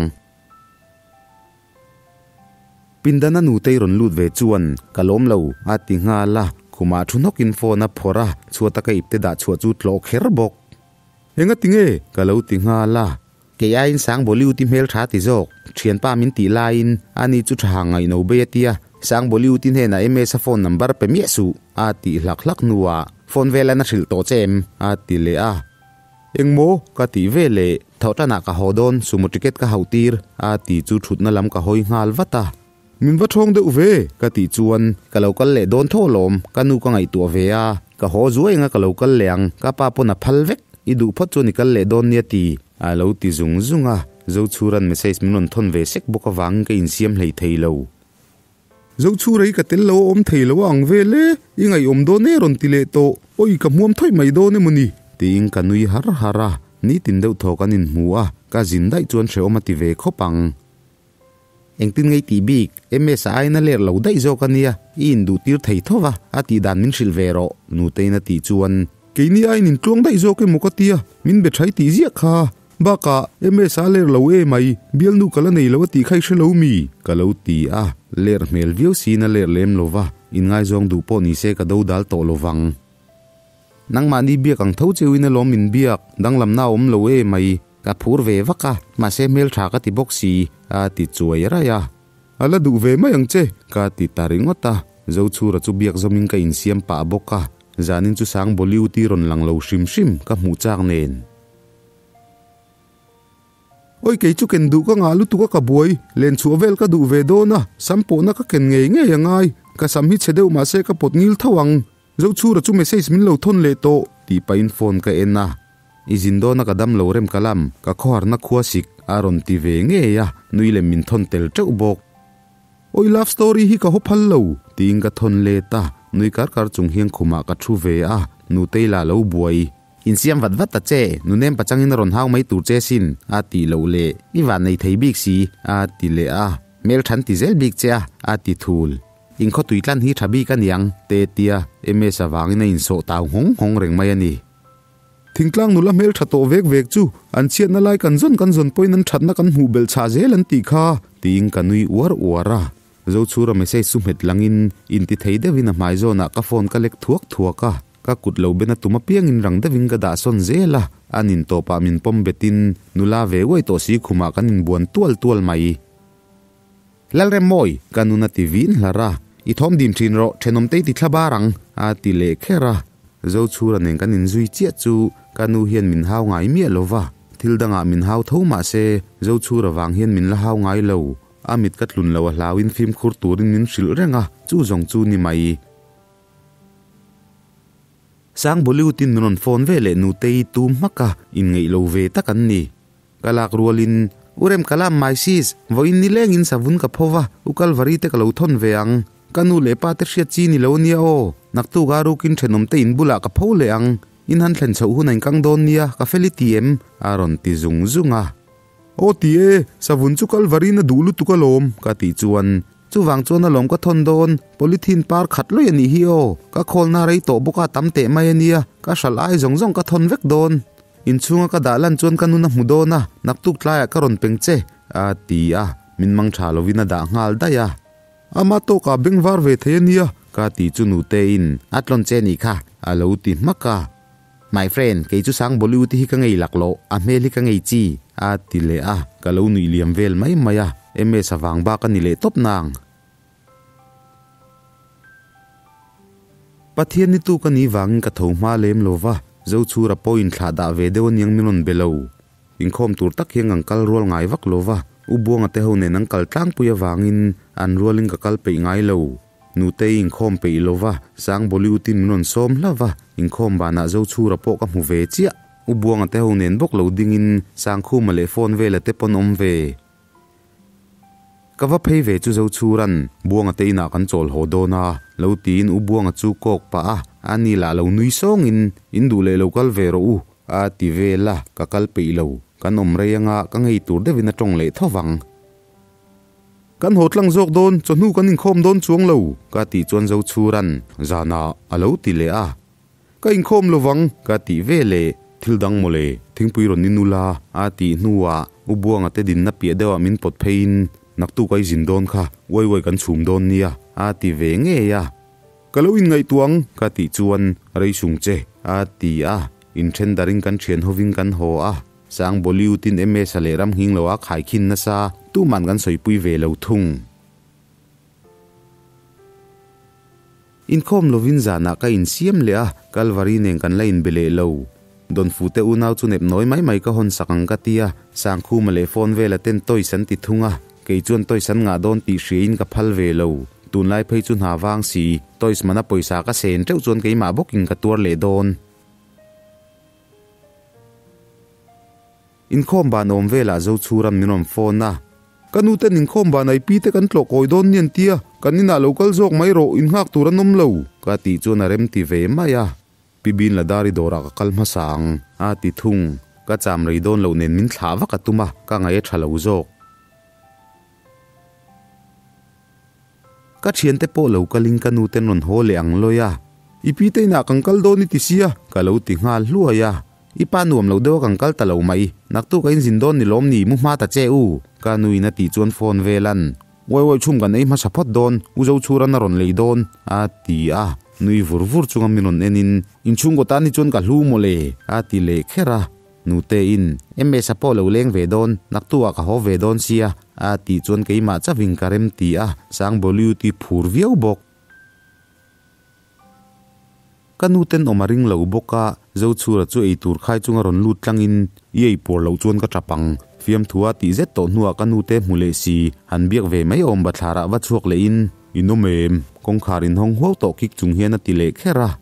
Pindana nutei rawn lut ve chuan, Ka lawm lo, a ti nghal a, khumah thu hnawkin phone a phawrh a, chhuata ka ipte dah chhuah chu tlawh kher bawk. Engati nge? ka lo ti nghal a. Kei aiin Sang Bollywood i hmel tha ti zawk, thianpa min tih laiin ani chu tha hang ngaihno bei a tia, Sang Bollywood i hnenah MS-a phone number pe miah suh, a tih hlak hlak hnuah phone vel an a hrilh tawh che em? a ti leh a. Engmaw? ka tih ve leh, Thawhtanah ka haw dawn, sumo ticket ka hauh tir, a ti chu thutna lam ka hawi nghal vat a. Min va thawng deuh ve, ka tih chuan, Ka lo kal leh dawn tho alawm, ka nu ka ngaihtuah ve a, ka haw zuai anga ka lo kal leh ang, ka pa pawn a phal vek, i duh phawt chuan i kal leh dawn nia ti, a lo ti zung zung a, Zochhuran message min rawn thawn ve sek bawk avangin ka insiam hlei thei lo. Zochhura hi ka tel lo a awm thei lo a ang vel e, i ngaihawm dawn e rawn ti leh tawh, awi ka hmuam thawih mai dawn emaw ni? Tiin ka nui har har a, nitin deuh thaw kan inhmu a, ka zin daih chuan hrehawm a ti ve khawp ang. Engtin ngei tih bik, MS a aina ler lo daih zawk a nia, i induh tir thei tho va, a tih dan min hrilh ve rawh, Nuteiin a tih chuan. Keini aiin in tluang daih zawk emaw ka tia, min be thai tih ziah kha. Bakah, MS a ler lo e mai, bialnu ka la nei lo a tih kha i hre lo mi? Ka lo ti a, ler hmel viau siin a ler lem lo va, inngaizawng duh pawh ni se ka do dal tawh lo vang. Nangmahni biak ang tho cheuin alawm min biak, danglamna a awm lo e mai. Ka phur ve vak a, mahse hmeltha ka ti bawk si, a ti chuai raih a. A la duh ve mai ang che, ka ti ta ringawt a. Zochhura chu biak zawmin ka insiam pah bawk a. Zanin chu sang Bollywood-i rawn lang lo hrim hrim ka hmuh chak nen. Oi kei chu ken duh ka ngah lutuk a ka buai, len chhuah vel ka duh ve dawn a, sam pawhna ka ken ngei ngei a ngai, ka sam hi chhe deuh mahse ka pawt ngil tho ang. Zochhura chu message min lo thawn leh tawh tih pahin phone ka en a, I zin dawna ka dam lo rem ka lam, ka khawharna khua sik a rawn ti ve ngei a, nui lem min thawn tel teuh bawk. Oi love story hi ka haw phal lo tiin ka thawn let a, nui kar kar chung hian khumah ka thu ve a, Nutei lah lo buai. Insiam vat vat ta che, nunem pachangin a rawn hau mai tur che sin, a tih loh leh, I van nei thei bik si, a ti leh a, hmel than ti zel bik che a, a ti thul. Inkhaw tui tlan hi tha bik a niang, te tia MS avangin a insawh tau nghawng nghawng reng mai a ni. Thingtlang nula hmel tha tawh vek vek chu an chhiatna lai kan zawn kan zawn pawhin an thatna kan hmuh belh chhah zel an tih kha, tiin ka nui uar uar a. Zochhura message chu hmet langin inti thei deuhin a hmai zawnah ka phone ka lek thuak thuak a. Ka kut lo ben a tum apiangin rang deuhin ka dah sawn zel a, an intawpah min pawm betin nula ve uai tawh si khumah kan inbuan tual tual mai. Lalremmawi, ka nun a ti vin hlar a, i thawm dim thin rawh, thenawmte i ti thla bar ang, a ti leh kher a. Zochhura nen kan inzui chiah chu ka nu hian min hau ngai miah lo va, thil dangah min hau tho mah se Zochhura vang hian min la hau ngai lo. A mit ka tlun lo a hlauin fimkhur turin min hrilh reng a, chu zawng chu ni mai. Sang Bollywood-in min rawn phone ve leh Nutei tum hmak a, inngeih lo ve tak an ni. Ka lak rualin, U Rem ka lam mai sis, vawiin ni lengin savun ka pho va, U Kalvari te ka lo thawn ve ang. Ka nu leh pa te hriat chi ni lo ania aw, naktuk a rukin thenawm te in bulah ka pho leh ang. In han thlen chhoh hun a inkang dawn nia, ka fel i ti em? a rawn ti zung zung a. Aw ti e, savun chu Kalvari-in a duh lutuk alawm, ka tih chuan Chuvang chuan alawm ka thawn dawn, polythene par khat lawih a nih hi aw, ka khawlna rei tawh bawk a tam teh mai a nia, ka hralh ai zawng zawng ka thawn vek dawn. Inchhunga ka dah lan chuan ka nun a hmu dawn a, naktuk tlaiah ka rawn peng che, a ti a, min mang tha lovin a dah nghal daih a. Ama tawkah beng var ve thei a nia, ka ti chu nutein a tlawn che nih kha, a lo ti hmak a. My friend, kei chu sang Bollywood hi ka ngei lak loh, a hmel hi ka ngei chi, a ti leh a, ka lo nuih liam vel mai mai a, MS avang bak a ni leh tawp nang. Pathian ni tu ka ni vangin ka tho hma lem lo va, Zochhura pawh inthlah dah ve deuh aniang min rawn be lo. Inkhawm tur tak hian kan kal rual ngai vak lo va, U Buanga te ho nen an kal tlangpui avangin an rualin ka kal peih ngai lo. Nutei inkhawm peih lo va, Sang Bollywood-in min rawn sawm hlauh va, inkhawm banah Zochhura pawh ka hmu ve chiah. U Buanga te ho nen bawk lo dingin Sangkhuma leh phone vela te pawn awm ve. Ka va phei ve chu Zochhura'n Buanga te inah kan chawl haw dawn a, lo tiin U Buanga chu kawk pah a, ani lah lo nui sawngin, In duh leh lo kal ve rawh u, a ti vel a, ka kal peih lo. Kan awm rei anga ka ngei tur deuhin a tawng leh tho vang. Kan haw tlang zawk dawn, chawhnu kan inkhawm dawn chuang lo, ka tih chuan Zochhuran zanah a lo ti leh a. Ka inkhawm lo vang, ka tih ve leh. Thil dang mawle, thingpui rawn in ula, a tih hnuah U Buanga te dinna piah deuhah min pawt pheiin, Naktuk a i zin dawn kha, uai uai kan chhum dawn nia, a ti ve ngei a. Ka lo inngaihtuah ang, ka tih chuan, Rei sung che, a ti a. Inthen darin kan thian hovin kan haw a. Sang Bollywood-in MS-a leh ram nghing lo a khaikhin nasa, tuman kan sawipui ve lo thung. Inkhawm lovin zanah ka insiam leh a, Kalvari nen kan la inbe leh lo. Dawnfute unau chu nep nawi mai mai ka hawn sak ang ka ti a, Sangkhuma leh phone vela ten toys an ti thung a, kei chuan toys an ngah dawn tih hriain ka phal ve lo. Tunlai phei chu hna vang si, toys mana pawisa ka sen teuh chuan keimah bawkin ka tuar leh dawn. Inkhawm ban awm velah Zochhura'n min rawn phone a. Ka nu ten inkhawm ban ai pi te kan tlawh kawi dawn ni an tia, kan inah lo kal zawk mai rawh, in nghak tur an awm lo, ka tih chuan a rem ti ve mai a. Pi Bin Ladari dawrah ka kal hmasa ang, a ti thung. Ka cham rei dawn loh nen min thlah vak a tum a, ka ngaih a tha lo zawk. Ka thiante pawh lo kalin ka nu ten rawn haw leh ang lawi a. I pi te inah kan kal dawn i ti sia, ka lo ti nghal hluai a. I pa nuam lo deuh a kan kal ta lo mai, naktuk a inzin dawn ni lawm ni, mu hma ta che u, ka nu in a tih chuan phone vel an. Uai uai chhum kan ei hmasa phawt dawn, u Zochhuran a rawn lei dawn, a ti a. Nui vur vur chunga min rawn en in, inchhungkaw tan hi chuan ka hlu mawle, a ti leh kher a. Nutein, MS a pawh lo leng ve dawn, naktu ah ka haw ve dawn sia, a tih chuan keimah chavin ka rem ti a, Sangbawliuti phur viau bawk. Ka nu tenawm a ring lo bawk a, Zochhura chu ei tur khai chunga rawn lut tlangin, I ei puar loh chuan ka tap ang. Fiamthua tih zet tawh hnuah ka nu te hmu leh si, han biak ve mai awm bathlarah va chhuak lehin, In awm em? Kawngkhar inhawng huau tawh kik chung hian a ti leh kher a.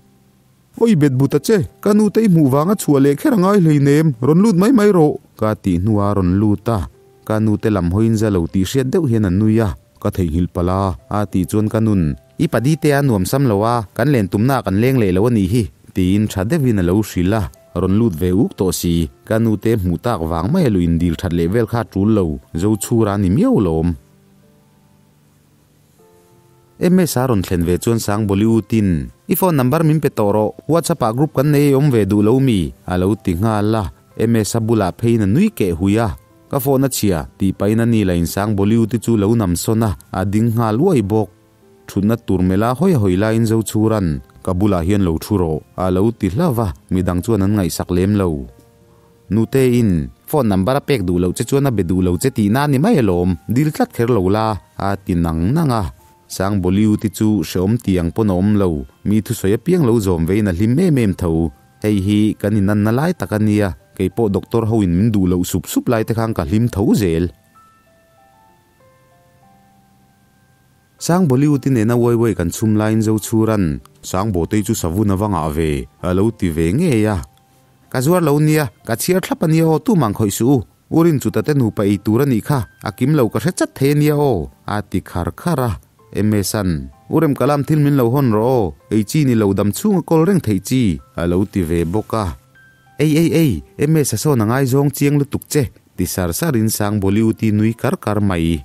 Awi bet but a che, ka nu te i hmuh vanga chhuah leh kher a ngai hleinem, rawn lut mai mai rawh, ka tih hnuah a rawn lut a. Ka nu te lam hawiin za lo tih hriat deuh hian a nui a, ka theihnghilh palh a, a tih chuan ka nun, I padi te a nuam sam lo a, kan len tumna ah kan leng leh lo a nih hi, tiin tha deuhin a lo hrilh a, rawn lut ve uk tawh si, ka nu te hmuh tak vang mai a lu indil that leh vel kha a tul lo, zo chhura a ni miau lawm. MS a rawn thlen ve chuan Sang Bollywood-in, I phone number min pe tawh rawh, WhatsApp ah group kan nei ei awm ve duh lo mi? a lo ti nghal a, MS a bulah pheiin a nui keh hui a, Ka phone a chhia, tih pahin a ni la in Sang Bollywood-i chu lo nam sawn a, a ding nghal uai bawk. Thutna tur mela hawi hawi laiin Zochhuran, Ka bulah hian lo thu rawh, a lo ti hlauh a, midang chuan an ngaihsak lem lo. Nutein, Phone number a pek duh loh che chuan a be duh lo che tihna a ni mai alawm, dil tlat kher lo la, a ti nang nang a. Sang Bollywood-i chu hrehawm ti ang pawn a awm lo, mi thusawi apiang lo zawm vein a hlim em em tho. Hei hi kan inanna lai tak a nia, kei pawh doctor hoin min duh loh sup sup lai te khan ka hlim tho zel. Sang Bollywood-i nena uai uai kan chhum laiin Zochhuran, Sang Bawtei chu savun a va ngah ve, a lo ti ve ngei a. Ka zuar lo nia, ka chhiar thlap a nia aw, tumang khawih suh u. U Rinchuta te nupa ei tur a nih kha, a kim lo ka hre chat thei a nia aw, a ti khar khar a. MS-a'n, U Remkalam thil min lo hawn rawh aw, ei chi ni lo dam chhunga kawl reng theih chi, a lo ti ve bawk a. Ei ei ei, MS-a sawn a ngaizawng chiang lutuk che, ti sar sarin Sang Bollywood-i nui kar kar mai.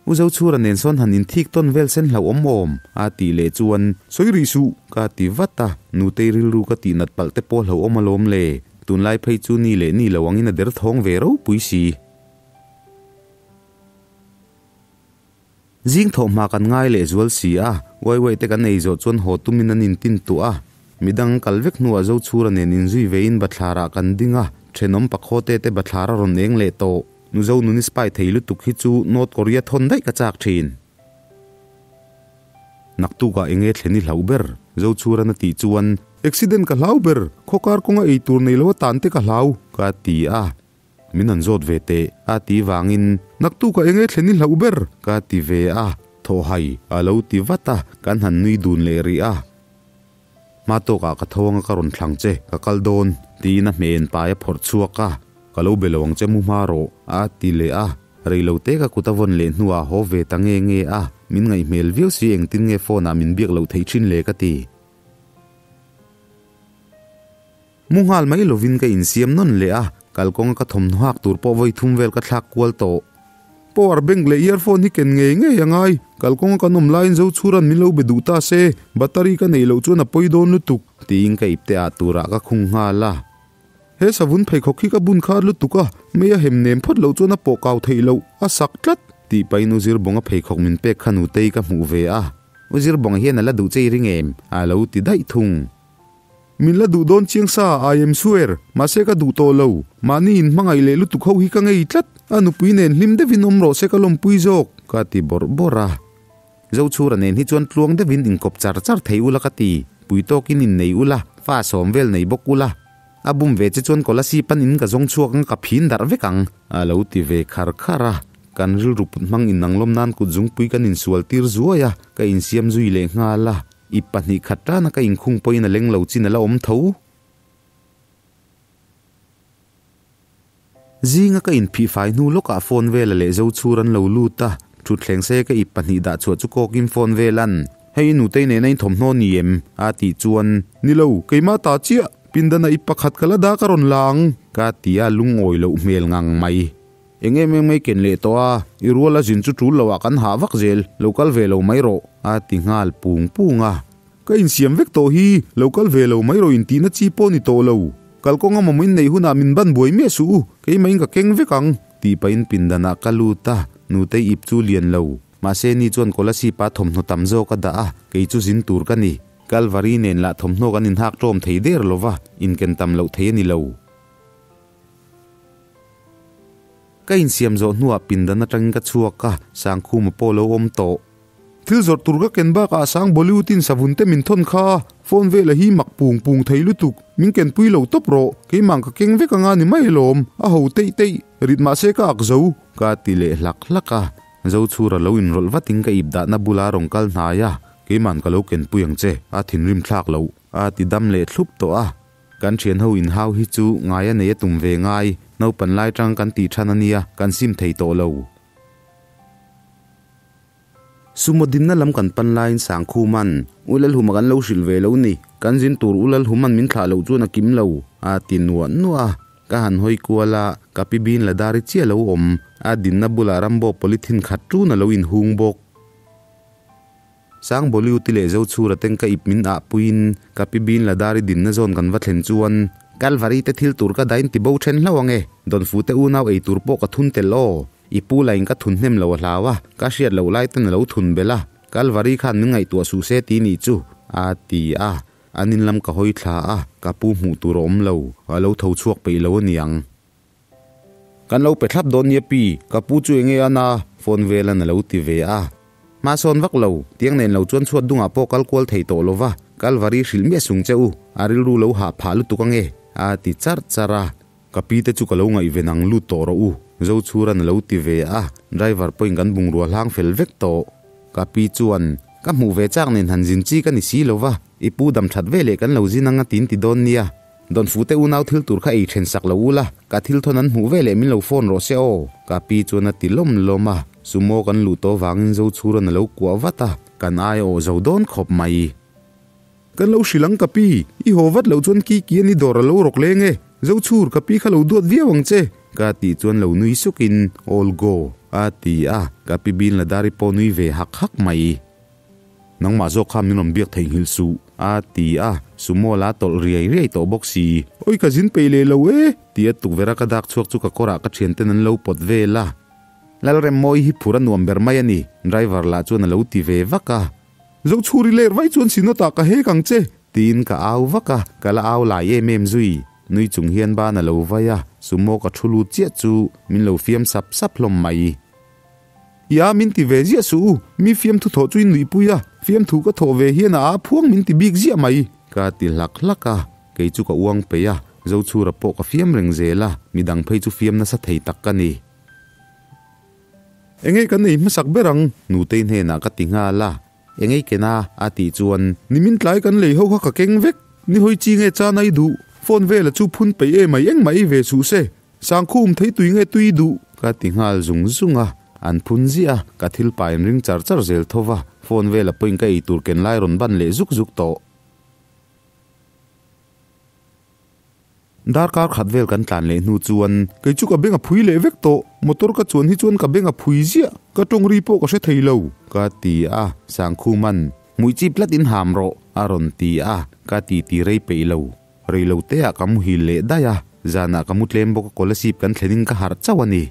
U Zochhura nen sawn han inthik tawn vel sen hlauhawm awm, a tih leh chuan, Sawi rih suh! ka ti vat a, Nutei rilru ka tih nat palh te pawh hlauhawm alawm le, tunlai phei chu ni leh ni lo angin a der thawng ve ropui si. Zing thawh hma kan ngai leh zual si a, uai uai te kan ei zawh chuan haw tumin an intin tuah a, midang kal vek hnuah Zochhura nen inzui vein bathlarah kan ding a, thenawm pakhaw te te bathlar a rawn eng leh tawh. Nuzo nuni spy thei lutuk hi chu North Korea thawn daih ka chak thin. Naktukah enge thlen i hlauh ber? Zochhuran a tih chuan. Accident ka hlau ber, khawkar kawnga ei tur nei lo atan te ka hlau, ka ti a. Min han zawt ve teh, a ti vangin. Naktukah enge thlen i hlauh ber? ka ti ve a. Thaw hai, a lo ti vat a, kan han nui dun leh rih a. Hma tawkah ka tho anga ka rawn thlang che, ka kal dawn, tiin a hmeh en pai a phawrh chhuak a, Ka lo be lo ang che mu hma rawh, a ti leh a. Rei lo te ka kut a vawn leh hnuah a haw ve ta nge nge a, min ngaih hmel viau si engtin nge phone ah min biak loh theih thin le ka ti. Mu nghal mai lovin ka insiam nawn leh a, kalkawnga ka thawmhnaw hak tur pawh vawi thum vel ka thlak kual tawh. Power bank leh earphone hi ken ngei ngei a ngai, kalkawnga kan awm laiin Zochhuran min lo be duh ta se, battery ka neih loh chuan a pawi dawn lutuk. Tiin ka ipte ah turah ka khung nghal a. He savun pheikhawk hi ka bun khar lutuk a, mei a hem nem phawt loh chuan a pawh kau theih loh, a sak tlat. Tih pahin U Zirbawnga pheikhawk min pek kha nutei ka hmuh ve a. U Zirbawnga hian a la duh che i ring em? A lo ti daih thung. Min la duh dawn chiang sa, I am sure, mahse ka duh tawh lo. Mahni in hmangaih leh lutuk ho hi ka ngei tlat, a nupui nen hlim deuhin awm rawh se ka lawmpui zawk, ka ti bawrh bawrh a. Zochhura nen hi chuan tluang deuhin inkawp char char thei ula ka ti, pui tawkin innei ula, fa sawm vel nei bawk ula. A bum ve che chuan Kolasi pan in ka zawng chhuak ang ka phin darh vek ang, a lo ti ve khar khar a. Kan rilru put hmang inanglawm nan kut zungpui kan insual tir zuai a, ka insiam zui leh nghal a. I pahnih khat tana ka inkhung pawhin a leng lo chin a la awm tho. Zinga ka inphih fai hnu lawkah phone vela leh Zochhur an lo lut a, thutthleng se ka ip pahnih dah chhuah chu kawkin phone velan, Hei i nutei nena in thawmhnaw ni em? a tih chuan, Ni lo, keimah ta chiah, pindana ip pakhat ka la dah ka rawn la ang, ka ti a, lungawi loh hmel ngang mai. Eng em em mai ken leh tawh a, i rual a zin chu tul loh ah kan hah vak zel, lo kal ve lo mai rawh, a ti nghal pung pung a. Ka insiam vek tawh hi, lo kal ve lo mai rawh intihna chi pawh ni tawh lo. Kalkawng a mamawh in neih hunah min ban buai miah suh u, keimah in ka keng vek ang, tih pahin pindan ah ka lut a, nutei ip chu lian lo. Mahse ni chuan Kolasib ah thawmhnaw tam zawk a dah a, kei chu zin tur ka ni. Kalvari nen lah thawmhnaw kan inhak ṭawm thei der lova, inken tam loh thei a ni lo. Ka insiam zawh hnuah pindan atangin ka chhuak a, Sangkhuma pawh lo awm tawh. Thil zawrh tur ka ken bakah sang Bollywood in savun te min thawn kha a, phone vela hi mak pung pung thei lutuk, min ken pui lo tawp rawh, keimah ka keng vek anga ni mai alawm, a ho teih teih, rit mahse ka ak zo, ka ti leh hlak hlak a, Zochhura lo inrawlh vatin ka ip dahna bula rawn kal hnai a, keimahn ka lo ken pui ang che, a thinrim thlak loh, a ti dam leh thlup tawh a. Kan thianho inhau hi chu ngai a nei a tum ve ngai, naupan lai tang kan tih than a nia, kan sim thei tawh lo. Sumo dinna lam kan pan laiin Sangkhuman, U Lalhuma kan lo hrilh ve lo ni, kan zin tur U Lalhuman min thlah loh chuan a kim lo, a ti nuah nuah a. Ka han hawi kual a, ka pi bin la dari chiah lo awm, a dinna bulah Rambo polythene khat ṭun a lo inhung bawk. Sang Bollywood-i leh Zochhura ten ka ip min ah puiin ka pi bin la dari dinna zawn kan va thlen chuan, Kalvari te thil tur ka dain ti bo ṭhen hlauh ang e, Dawnfute unau ei tur pawh ka thun tel aw. I pu lain ka thun hnem lo a hlau a, ka hriat loh lai ten a lo thun belh a, Kalvari khan min ngaihtuah suh se ti nih chu, a ti a. An in lam ka hawi thla a, ka pu hmuh tur a awm lo, a lo tho chhuak peih lo a niang. Kan lo pe thlap dawn nia pi, ka pu chu enge a na? Phone velan a lo ti ve a. Hma sawn vak lo, tiang nen lo chuan chhuat dungah pawh kal kual thei tawh lo va, Kalvari hrilh miah sung che u, a rilru lo hah phah lutuk ange, a ti charh charh a. Ka pi te chu ka lo ngaihven ang lut tawh rawh u, Zochhuran a lo ti ve a, driver pawhin kan bungrua hlang fel vek tawh. Ka pi chuan, Ka hmuh ve chak nen han zin chi ka ni si lo va, i pu dam that ve leh kan lo zin ang a tin ti dawn nia. Dawnfu te unau thil tur kha ei then sak lo ula, ka thil thawn an hmuh ve leh min lo phone rawh se aw, ka pi chuan a ti lawm lawm a, sumo kan luh tawh vangin Zochhuran a lo kuah vat a, kan ai awh zo dawn khawp mai. Kan lo hrilh ang ka pi, i haw vat loh chuan ki ki a ni dawr a lo rawk leng e, Zochhur ka pi kha lo duat viau ang che, ka tih chuan lo nui sukin All go a ti a, ka pi bin la dari pawh nui ve hak hak mai. Nangmah zawk kha min rawn biak theihnghilh suh a ti a, sumo la tawlh riai riai tawh bawk si. Oi ka zin peih leh lo e, ti a tukverh a ka dak chhuak chu ka kawrah ka thianten an lo pawt vel a. Lalremmawi hi phur a nuam ber mai a ni, driver lah chuan a lo ti ve vak a. Zochhuri ler vai chuan sinawtah ka hek ang che, tiin ka au vak a, ka la au lai em em zui. Nui chung hian ban a lo vai a, sumo ka thu lut chiah chu min lo fiam sap sap hlawm mai. Ia, min ti ve ziah suh u, mi fiamthu thawh chu in nuihpui a, fiamthu ka thawh ve hian a a phuang min ti bik ziah mai, ka ti hlak hlak a, kei chu ka uang peih a, Zochhura pawh ka fiam reng zel a, midang phei chu fiam nasa thei tak ka ni. Engei kan ei hmasak ber ang? Nutei hnenah ka ti nghal a. Engei kena? a tih chuan, Nimin tlai kan lei ho kha ka keng vek. Ni hawi chi nge chan ai duh? Phone vela chu phun peih em ai engmah ei ve suh se. Sangkhum thei tui nge tui duh? Ka ti nghal zung zung a. An phun ziah a, ka thil pa in ring char char zel tho va. Phone vela pawhin ka ei tur ken lai rawn ban leh zuk zuk tawh. Darkar khat vel kan tlan leh hnu chuan kei chu ka beng a phui leh vek tawh, motor ka chuan hi chuan ka beng a phui ziah, ka tawng ri pawh ka hre thei lo, ka ti a, Sangkhuman, Hmuih chip tlat in ham rawh, a rawn ti a, ka ti ti rei peih lo. Rei lo te ah ka muhil leh daih a, zanah ka mu tlem bawk a Kolasib kan thlen in ka harh chauh a ni.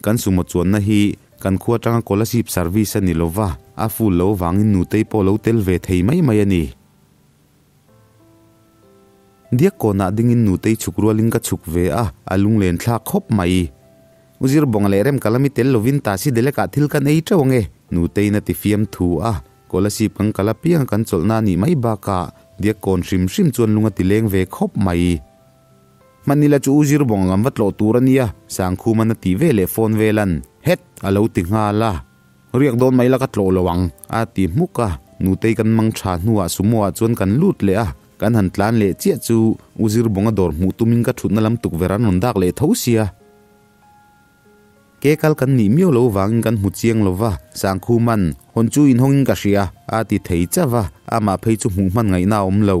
Kan sumo chuanna hi kan khua atanga Kolasib service a ni lova, a full lo vangin nutei pawh lo tel ve thei mai mai a ni. Diak kawnah dingin nutei chhuk rualin ka chhuk ve a, a lunglen thlak khawp mai. U Zirbawnga leh Remkalami tel lovin Tasi Delekah thil kan ei teuh ange, Nuteiin a ti fiam thu a. Kolasib kan kal apiang a kan chawlhna a nih mai bakah Diak kawn hrim hrim chuan lung a ti leng ve khawp mai. Hmanila chu U Zirbawnga ngam va tlawh tur a nia, Sangkhuman a ti ve leh phone velan, Het! a lo ti nghal a. Riak dawn mai la ka tlawh lo ang, a ti hmuk a. Nutei kan mang tha hnuah sumo ah chuan kan lut leh a, kan han tlan leh chiah chu U Zirbawnga dawr hmuh tumin ka thutna lam tukverh an rawn dak leh tho sia. Ke kal kan nih miau lo vangin kan hmu chiang lo va, Sangkhuman, hawn chu inhawngin ka hria, a ti thei chauh va, amah phei chu hmuh hman ngaihna a awm lo.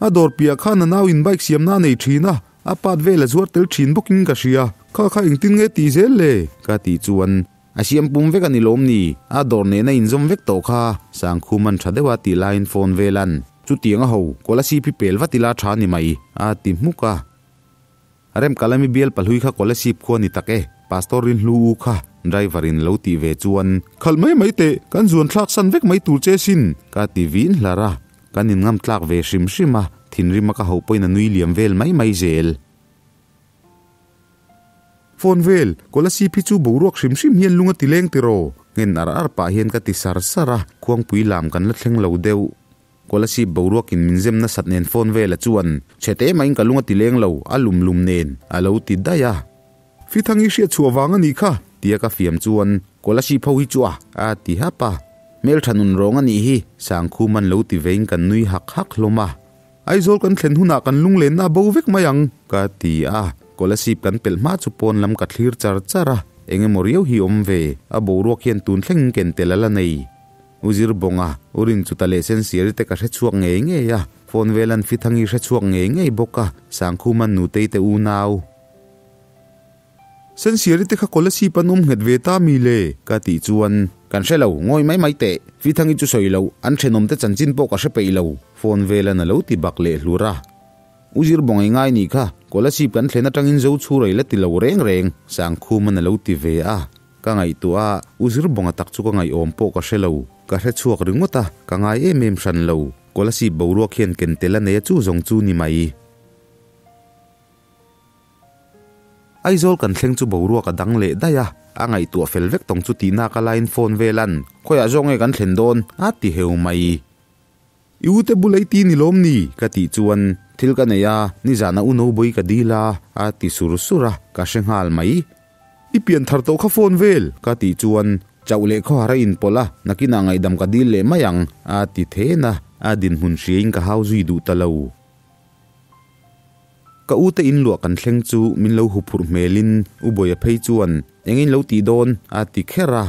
A dawr piah khan a nau in bike siamna a nei thin a, a part vel a zuar tel thin bawkin ka hria. Kha kha engtin nge tih zel le? Ka tih chuan, A siam pum vek a ni lawm ni? A dawr nena inzawm vek tawh kha, Sangkhuman tha deuha tih laiin phone velan, Chutiang a ho, Kolasib hi pel vat ila tha ni mai, a ti hmuk a. Remkalami bial pahlui kha Kolasib khua ni tak e, Pastor Rinhlu u kha driver in lo tih ve chuan, Khalh mai mai teh, kan zuan thlak san vek mai tur che sin, ka ti vin hlar a, kan in ngam tlak ve hrim hrim a, thinrim a ka hauh pawhin a nui liam vel mai mai zel. Phone vel, Kolasib hi chu boruak hrim hrim hian lung a ti leng tiraw? Nghen ar ar pah hian ka ti sar sar a, khuangpui lam kan la thleng lo deuh. Kolasib boruakin min zem nasat nen phone vela chuan chhe te maiin ka lung a ti leng lo, a lum lum nen a lo ti daih a. Fithangi hriat chhuah vang a nih kha, tia ka fiam chuan Kolasib ho hi chu a a ti hap a. Hmeltha nun rawng a nih hi, Sangkhum an lo ti vein kan nui hak hak hlawm a. Aizawl kan thlen hunah kan lunglenna a bo vek mai ang, ka ti a. Kolasib kan pelh hma chu pawn lam ka thlir char char a, eng emaw riau hi awm ve, a boruak hian tun thleng ken tel a la nei. U Zir Bawnga, U Rin chuta leh Sensiari te ka hre chhuak ngei ngei a, phone vel an Fithangi hre chhuak ngei ngei bawk a, Sangkhuman Nutei te unau. Sensiari te kha Kolasib an awm nghet ve ta mi le? Ka tih chuan, Kan hre lo, ngawi mai mai teh. Fithangi chu sawi loh, an thenawm te chanchin pawh ka hre peih lo, phone velan a lo ti bak leh hlur a. U Zir Bawngai ngai nih kha, Kolasib kan thlen atangin zo chhur ei la ti lo reng reng, Sangkhuman a lo ti ve a. Ka ngaihtuah a, U Zir Bawnga tak chu ka ngaihawm pawh ka hre lo. Ka hre chhuak ringawt a, ka ngai em em hran lo. Kolasib boruak hian ken tel a nei a chu zawng chu ni mai. Aizawl kan thleng chu boruak a dang leh daih a, a ngaihtuah fel vek tawng chu tihna ka laiin phone velan khawiah zawk nge kan thlen dawn a ti heu mai. I u te bul ei ti ni lawm ni? ka tih chuan thil ka nei a, nizana u Nobawii ka dil a a ti sur sur a, ka hre nghal mai. I pian thar tawh kha phone vel? ka tih chuan chauh leh khawhar a inpawlh a, nakinah ngaihdam ka dil leh mai ang a ti then a, a dinhmun hriain ka hau zui duh ta lo. Ka u te in luah kan thleng chu min lo huphurh hmelin U Bawia phei chuan eng in lo tih dawn a ti kher a.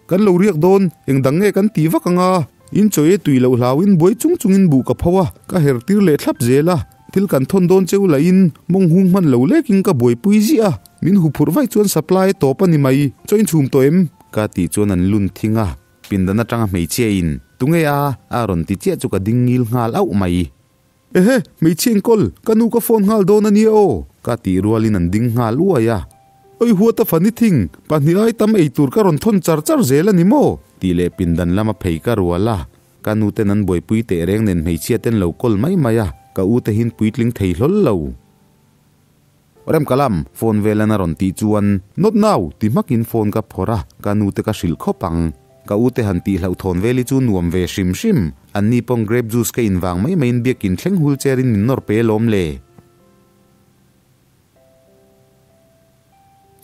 Kan lo riak dawn, eng dang nge kan tih vak ang a? In chawi e tui loh hlauin buai chung chungin buh ka pho a, ka her tir leh thlap zel a. Thil kan thawn dawn cheu lahin mawng hung hman lo lekin ka buaipui ziah a, min huphurh vaih chuan supply a tawp a ni mai, chaw in chhum tawh em? Ka tih chuan an lun thing a, pindan atanga hmeichhia in, Tunge a? a rawn ti chiah chu ka ding ngil nghal auh mai. Ehe, hmeichhia enkawl, ka nu ka phone nghal dawn a nia aw, ka tih rualin an ding nghal uai a. Oi huat a fani thing, pahnih ai tam ei tur ka rawn thawn char char zel a ni maw? tih leh pindan lama phei ka rual a. Ka nu ten an buaipui teh reng nen hmeichhia ten lo kawl mai mai a, ka u te hin puitling thei hlawl lo. Remkalam, phone velan a rawn tih chuan, Not now! ti hmakin phone ka phawrh a, ka nu te ka hrilh khawp ang. Ka u te han tih hlauhthawn vel hi chu nuam ve hrim hrim. An ni pawng grape juice ka in vang mai maiin biakin thleng hul cherin min nawr pe alawm le.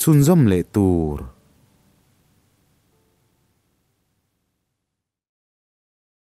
Chhunzawm leh tur.